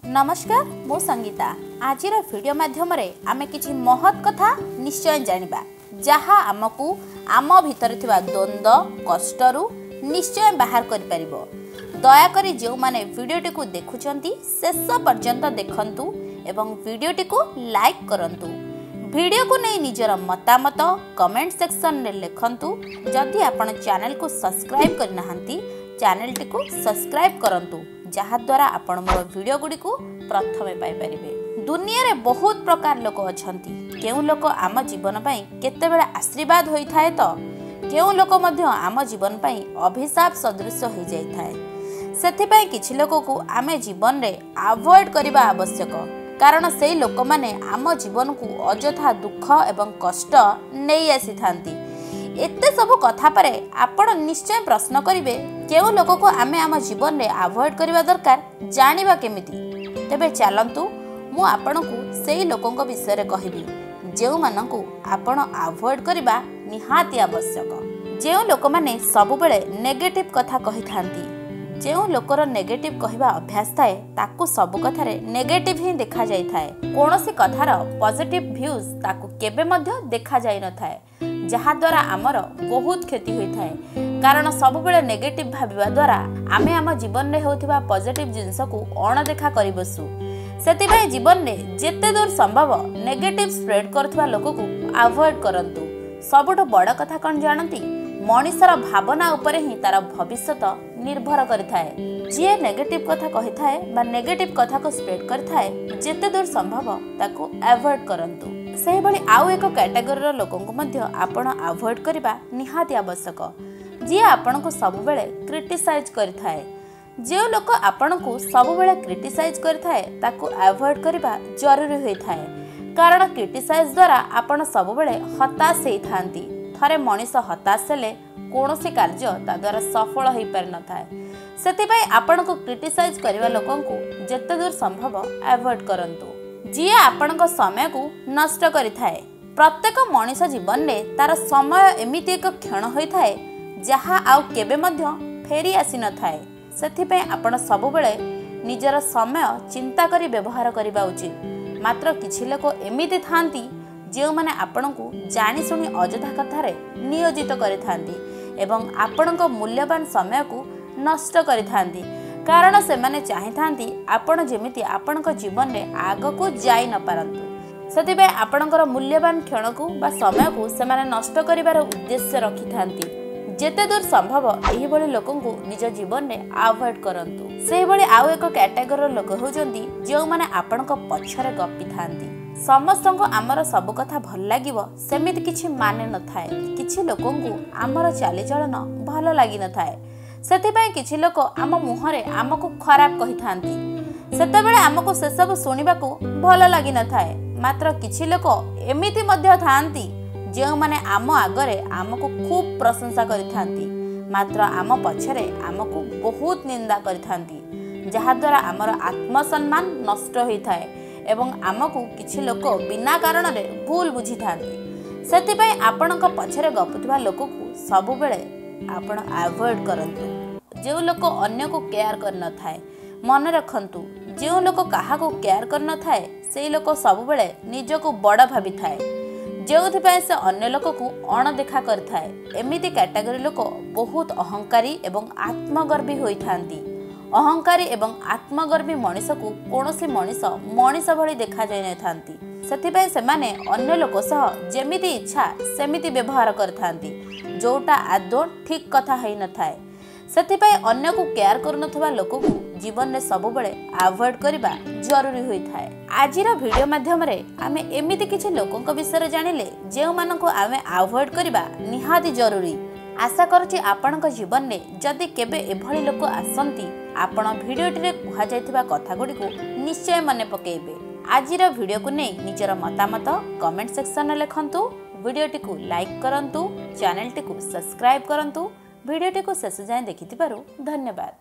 ନମସ୍କାର, ମୁଁ ସଙ୍ଗୀତା। ଆଜିର ଭିଡ଼ିଓ ମାଧ୍ୟମରେ ଆମେ କିଛି ମହତ୍ କଥା ନିଶ୍ଚୟ ଜାଣିବା, ଯାହା ଆମକୁ ଆମ ଭିତରେ ଥିବା ଦ୍ୱନ୍ଦ୍ୱ କଷ୍ଟରୁ ନିଶ୍ଚୟ ବାହାର କରିପାରିବ। ଦୟାକରି ଯେଉଁମାନେ ଭିଡ଼ିଓଟିକୁ ଦେଖୁଛନ୍ତି, ଶେଷ ପର୍ଯ୍ୟନ୍ତ ଦେଖନ୍ତୁ ଏବଂ ଭିଡ଼ିଓଟିକୁ ଲାଇକ୍ କରନ୍ତୁ। ଭିଡ଼ିଓକୁ ନେଇ ନିଜର ମତାମତ କମେଣ୍ଟ ସେକ୍ସନରେ ଲେଖନ୍ତୁ। ଯଦି ଆପଣ ଚ୍ୟାନେଲକୁ ସବସ୍କ୍ରାଇବ୍ କରିନାହାନ୍ତି, ଚ୍ୟାନେଲଟିକୁ ସବସ୍କ୍ରାଇବ୍ କରନ୍ତୁ, ଯାହାଦ୍ୱାରା ଆପଣ ମୋର ଭିଡ଼ିଓ ଗୁଡ଼ିକୁ ପ୍ରଥମେ ପାଇପାରିବେ। ଦୁନିଆରେ ବହୁତ ପ୍ରକାର ଲୋକ ଅଛନ୍ତି। କେଉଁ ଲୋକ ଆମ ଜୀବନ ପାଇଁ କେତେବେଳେ ଆଶୀର୍ବାଦ ହୋଇଥାଏ ତ କେଉଁ ଲୋକ ମଧ୍ୟ ଆମ ଜୀବନ ପାଇଁ ଅଭିଶାପ ସଦୃଶ ହୋଇଯାଇଥାଏ। ସେଥିପାଇଁ କିଛି ଲୋକକୁ ଆମେ ଜୀବନରେ ଆଭଏଡ଼ କରିବା ଆବଶ୍ୟକ, କାରଣ ସେଇ ଲୋକମାନେ ଆମ ଜୀବନକୁ ଅଯଥା ଦୁଃଖ ଏବଂ କଷ୍ଟ ନେଇ ଆସିଥାନ୍ତି। ଏତେ ସବୁ କଥା ପରେ ଆପଣ ନିଶ୍ଚୟ ପ୍ରଶ୍ନ କରିବେ, କେଉଁ ଲୋକକୁ ଆମେ ଆମ ଜୀବନରେ ଆଭଏଡ଼ କରିବା ଦରକାର ଜାଣିବା କେମିତି? ତେବେ ଚାଲନ୍ତୁ, ମୁଁ ଆପଣଙ୍କୁ ସେଇ ଲୋକଙ୍କ ବିଷୟରେ କହିବି ଯେଉଁମାନଙ୍କୁ ଆପଣ ଆଭଏଡ଼ କରିବା ନିହାତି ଆବଶ୍ୟକ। ଯେଉଁ ଲୋକମାନେ ସବୁବେଳେ ନେଗେଟିଭ୍ କଥା କହିଥାନ୍ତି। ଯେଉଁ ଲୋକର ନେଗେଟିଭ୍ କହିବା ଅଭ୍ୟାସ ଥାଏ, ତାକୁ ସବୁ କଥାରେ ନେଗେଟିଭ୍ ହିଁ ଦେଖାଯାଇଥାଏ। କୌଣସି କଥାର ପଜିଟିଭ୍ ଭ୍ୟୁଜ୍ ତାକୁ କେବେ ମଧ୍ୟ ଦେଖାଯାଇନଥାଏ, ଯାହାଦ୍ୱାରା ଆମର ବହୁତ କ୍ଷତି ହୋଇଥାଏ। କାରଣ ସବୁବେଳେ ନେଗେଟିଭ୍ ଭାବିବା ଦ୍ୱାରା ଆମେ ଆମ ଜୀବନରେ ହେଉଥିବା ପଜିଟିଭ୍ ଜିନିଷକୁ ଅଣଦେଖା କରିବସୁ। ସେଥିପାଇଁ ଜୀବନରେ ଯେତେ ଦୂର ସମ୍ଭବ ନେଗେଟିଭ୍ ସ୍ପ୍ରେଡ୍ କରୁଥିବା ଲୋକକୁ ଆଭଏଡ଼ କରନ୍ତୁ। ସବୁଠୁ ବଡ଼ କଥା କ'ଣ ଜାଣନ୍ତି? ମଣିଷର ଭାବନା ଉପରେ ହିଁ ତାର ଭବିଷ୍ୟତ ନିର୍ଭର କରିଥାଏ। ଯିଏ ନେଗେଟିଭ୍ କଥା କହିଥାଏ ବା ନେଗେଟିଭ୍ କଥାକୁ ସ୍ପ୍ରେଡ୍ କରିଥାଏ, ଯେତେ ଦୂର ସମ୍ଭବ ତାକୁ ଆଭଏଡ଼ କରନ୍ତୁ। ସେହିଭଳି ଆଉ ଏକ କ୍ୟାଟାଗୋରୀର ଲୋକଙ୍କୁ ମଧ୍ୟ ଆପଣ ଆଭଏଡ଼ କରିବା ନିହାତି ଆବଶ୍ୟକ, ଯିଏ ଆପଣଙ୍କୁ ସବୁବେଳେ କ୍ରିଟିସାଇଜ୍ କରିଥାଏ। ଯେଉଁ ଲୋକ ଆପଣଙ୍କୁ ସବୁବେଳେ କ୍ରିଟିସାଇଜ୍ କରିଥାଏ, ତାକୁ ଆଭଏଡ଼ କରିବା ଜରୁରୀ ହୋଇଥାଏ, କାରଣ କ୍ରିଟିସାଇଜ୍ ଦ୍ୱାରା ଆପଣ ସବୁବେଳେ ହତାଶ ହେଇଥାନ୍ତି। ଥରେ ମଣିଷ ହତାଶ ହେଲେ କୌଣସି କାର୍ଯ୍ୟ ତା ଦ୍ୱାରା ସଫଳ ହୋଇପାରିନଥାଏ। ସେଥିପାଇଁ ଆପଣଙ୍କୁ କ୍ରିଟିସାଇଜ୍ କରିବା ଲୋକଙ୍କୁ ଯେତେ ଦୂର ସମ୍ଭବ ଆଭଏଡ଼ କରନ୍ତୁ। ଯିଏ ଆପଣଙ୍କ ସମୟକୁ ନଷ୍ଟ କରିଥାଏ। ପ୍ରତ୍ୟେକ ମଣିଷ ଜୀବନରେ ତାର ସମୟ ଏମିତି ଏକ କ୍ଷଣ ହୋଇଥାଏ, ଯାହା ଆଉ କେବେ ମଧ୍ୟ ଫେରି ଆସିନଥାଏ। ସେଥିପାଇଁ ଆପଣ ସବୁବେଳେ ନିଜର ସମୟ ଚିନ୍ତା କରି ବ୍ୟବହାର କରିବା ଉଚିତ। ମାତ୍ର କିଛି ଲୋକ ଏମିତି ଥାଆନ୍ତି ଯେଉଁମାନେ ଆପଣଙ୍କୁ ଜାଣିଶୁଣି ଅଯଥା କଥାରେ ନିୟୋଜିତ କରିଥାନ୍ତି ଏବଂ ଆପଣଙ୍କ ମୂଲ୍ୟବାନ ସମୟକୁ ନଷ୍ଟ କରିଥାନ୍ତି, କାରଣ ସେମାନେ ଚାହିଁଥାନ୍ତି ଆପଣ ଯେମିତି ଆପଣଙ୍କ ଜୀବନରେ ଆଗକୁ ଯାଇ ନପାରନ୍ତୁ। ସେଥିପାଇଁ ଆପଣଙ୍କର ମୂଲ୍ୟବାନ କ୍ଷଣକୁ ବା ସମୟକୁ ସେମାନେ ନଷ୍ଟ କରିବାର ଉଦ୍ଦେଶ୍ୟ ରଖିଥାନ୍ତି। ଯେତେ ଦୂର ସମ୍ଭବ ଏହିଭଳି ଲୋକଙ୍କୁ ନିଜ ଜୀବନରେ ଆଭଏଡ଼ କରନ୍ତୁ। ସେହିଭଳି ଆଉ ଏକ କ୍ୟାଟାଗୋରୀର ଲୋକ ହେଉଛନ୍ତି ଯେଉଁମାନେ ଆପଣଙ୍କ ପଛରେ ଗପିଥାନ୍ତି। ସମସ୍ତଙ୍କୁ ଆମର ସବୁ କଥା ଭଲ ଲାଗିବ ସେମିତି କିଛି ମାନେ ନଥାଏ। କିଛି ଲୋକଙ୍କୁ ଆମର ଚାଲିଚଳନ ଭଲ ଲାଗିନଥାଏ, ସେଥିପାଇଁ କିଛି ଲୋକ ଆମ ମୁହଁରେ ଆମକୁ ଖରାପ କହିଥାନ୍ତି। ସେତେବେଳେ ଆମକୁ ସେସବୁ ଶୁଣିବାକୁ ଭଲ ଲାଗିନଥାଏ। ମାତ୍ର କିଛି ଲୋକ ଏମିତି ମଧ୍ୟ ଥାଆନ୍ତି ଯେଉଁମାନେ ଆମ ଆଗରେ ଆମକୁ ଖୁବ୍ ପ୍ରଶଂସା କରିଥାନ୍ତି, ମାତ୍ର ଆମ ପଛରେ ଆମକୁ ବହୁତ ନିନ୍ଦା କରିଥାନ୍ତି, ଯାହାଦ୍ୱାରା ଆମର ଆତ୍ମସମ୍ମାନ ନଷ୍ଟ ହୋଇଥାଏ ଏବଂ ଆମକୁ କିଛି ଲୋକ ବିନା କାରଣରେ ଭୁଲ ବୁଝିଥାନ୍ତି। ସେଥିପାଇଁ ଆପଣଙ୍କ ପଛରେ ଗପୁଥିବା ଲୋକକୁ ସବୁବେଳେ ଆପଣ ଆଭଏଡ଼ କରନ୍ତୁ। ଯେଉଁ ଲୋକ ଅନ୍ୟକୁ କେୟାର କରିନଥାଏ। ମନେ ରଖନ୍ତୁ, ଯେଉଁ ଲୋକ କାହାକୁ କେୟାର କରିନଥାଏ, ସେଇ ଲୋକ ସବୁବେଳେ ନିଜକୁ ବଡ଼ ଭାବିଥାଏ, ଯେଉଁଥିପାଇଁ ସେ ଅନ୍ୟ ଲୋକକୁ ଅଣଦେଖା କରିଥାଏ। ଏମିତି କ୍ୟାଟାଗୋରୀ ଲୋକ ବହୁତ ଅହଙ୍କାରୀ ଏବଂ ଆତ୍ମଗର୍ବୀ ହୋଇଥାନ୍ତି। ଅହଙ୍କାରୀ ଏବଂ ଆତ୍ମଗର୍ବୀ ମଣିଷକୁ କୌଣସି ମଣିଷ ମଣିଷ ଭଳି ଦେଖାଯାଇନଥାନ୍ତି। ସେଥିପାଇଁ ସେମାନେ ଅନ୍ୟ ଲୋକ ସହ ଯେମିତି ଇଚ୍ଛା ସେମିତି ବ୍ୟବହାର କରିଥାନ୍ତି, ଯେଉଁଟା ଆଦୌ ଠିକ୍ କଥା ହେଇନଥାଏ। ସେଥିପାଇଁ ଅନ୍ୟକୁ କେୟାର କରୁନଥିବା ଲୋକକୁ ଜୀବନରେ ସବୁବେଳେ ଆଭଏଡ଼ କରିବା ଜରୁରୀ ହୋଇଥାଏ। ଆଜିର ଭିଡ଼ିଓ ମାଧ୍ୟମରେ ଆମେ ଏମିତି କିଛି ଲୋକଙ୍କ ବିଷୟରେ ଜାଣିଲେ ଯେଉଁମାନଙ୍କୁ ଆମେ ଆଭଏଡ଼ କରିବା ନିହାତି ଜରୁରୀ। ଆଶା କରୁଛି ଆପଣଙ୍କ ଜୀବନରେ ଯଦି କେବେ ଏଭଳି ଲୋକ ଆସନ୍ତି, ଆପଣ ଭିଡ଼ିଓଟିରେ କୁହାଯାଇଥିବା କଥା ଗୁଡ଼ିକୁ ନିଶ୍ଚୟ ମନେ ପକାଇବେ। ଆଜିର ଭିଡ଼ିଓକୁ ନେଇ ନିଜର ମତାମତ କମେଣ୍ଟ ସେକ୍ସନରେ ଲେଖନ୍ତୁ। ଭିଡ଼ିଓଟିକୁ ଲାଇକ୍ କରନ୍ତୁ, ଚ୍ୟାନେଲଟିକୁ ସବସ୍କ୍ରାଇବ୍ କରନ୍ତୁ। ଭିଡ଼ିଓଟିକୁ ଶେଷ ଯାଏଁ ଦେଖିଥିବାରୁ ଧନ୍ୟବାଦ।